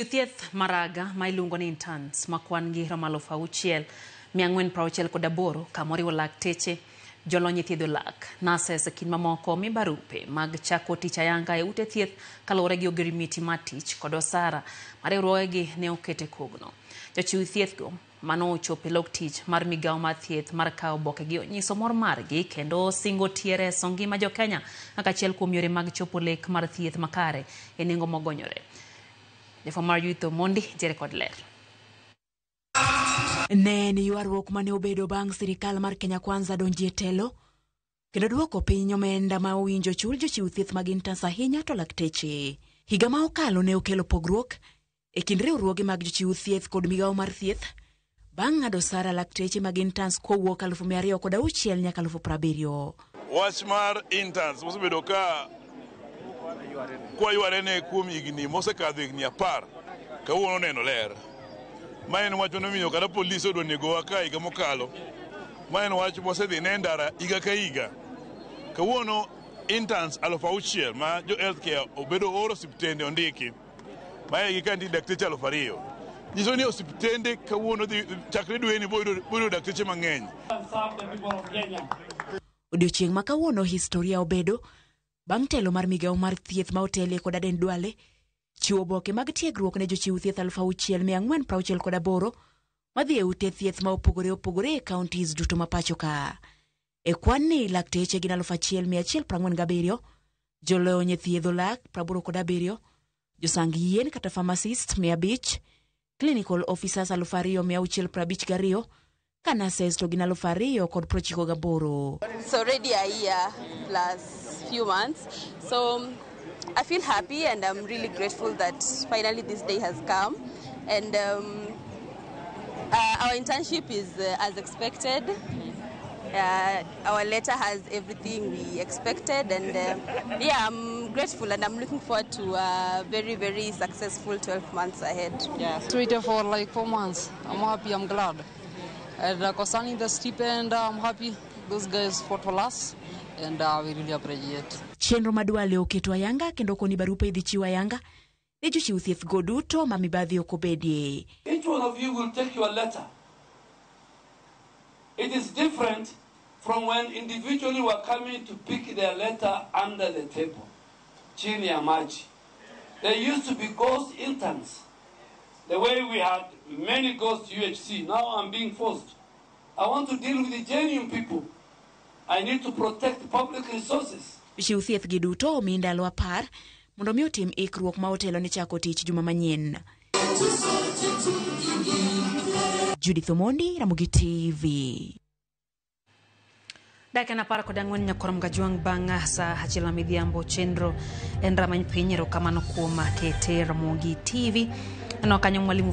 Thieth maraga ma iluongo ni interns ma kwan gi romo 6468 kama oriwo lakteche, jolony e thiedho lak, nurses e kind mamoko mi barupe mag chako tich ayanga e ute thieth kaluwore gi ogirimiti mar tich kod osara ma riwruogegi ne okete kogno. Jochiw thieth go mano ochopo e lok tich mar migawo mar thieth mar kawo oboke gi onyiso mor margi kendo singo tie reso ngima jo Kenya kaka achiel kuom yore mag chopo lek mar thieth makare e nengo mogonyore. Jafwambo mar Judith Omondi ntiere kod ler. Ne en ywaruok mane obedo bang' sirikal mar Kenya Kwanza donjie telo kendo duoko piny omenda ma owinjo chul jochiw thieth mag interns ahinya to lakteche. Higa ma okalo ne okelo pogruok e kind riwruoge mag jochiw thieth kod migawo mar thieth bang' ng'ado osara lakteche mag interns kowuok 206,000 nyaka 70,000. Wach mar interns mosebedo ka kwayware ne kuom higni mosekadho higni 10 kawuono neno ler. Ma en wach manomiyo kata polis odwa negowa ka higa mokalo. Ma en wach mosedhi ne ndara higa ka higa. Kawuono interns 6,000 ma jo healthcare obedo oro osiptende ondiki. Maegi ka nitie dakteche 2,000. Nyiso ni osiptende kawuono dhi chakre dweni boyudo dakteche mang'eny. Odiochieng' ma kawuono historia obedo bang' telo mar migawo mar thieth ma otelie kod Aden Duale chiwo oboke mag tiegruok ne jochiw thieth 6,468 madhi e ute thieth ma opogore opogore e counties duto ma pacho ka. E kwan ni lakteche gin 1,147, jolony e thiedho lak 87, josang yien kata pharmacist 500, clinical officers 2,652, ka nurses to gin 2,098. It's already a year plus few months. So I feel happy and I'm really grateful that finally this day has come. And our internship is as expected. Our letter has everything we expected, and yeah, I'm grateful and I'm looking forward to a very, very successful 12 months ahead. Yeah, waited for like 4 months. I'm happy, I'm glad. And concerning the stipend, I'm happy. Those guys fought for us, and we really appreciate. Chenro ma Duale oketo ayanga kendo koni barupe idhi chiw ayanga ne jochiw thieth go duto ma mibadhi ok obedie. Each one of you will take your letter. It is different from when individually were coming to pick their letter under the table. Chini ya maji. There used to be ghost interns. The way we had many ghost UHC, now I'm being forced. I want to deal with the genuine people. I need to protect public resources. Jochiw thieth gi duto omi ndalo 10 mondo mi otim ikruok ma otelo ne chako tich juma manyien. Judith Omondi, Ramogi TV. Dakika en 14 nyakorom gajwang' bang' sa 1 ma midhiambo chenro en ramany piny erokamano kuom kete Ramogi TV. Aneno kanyo mwalimu.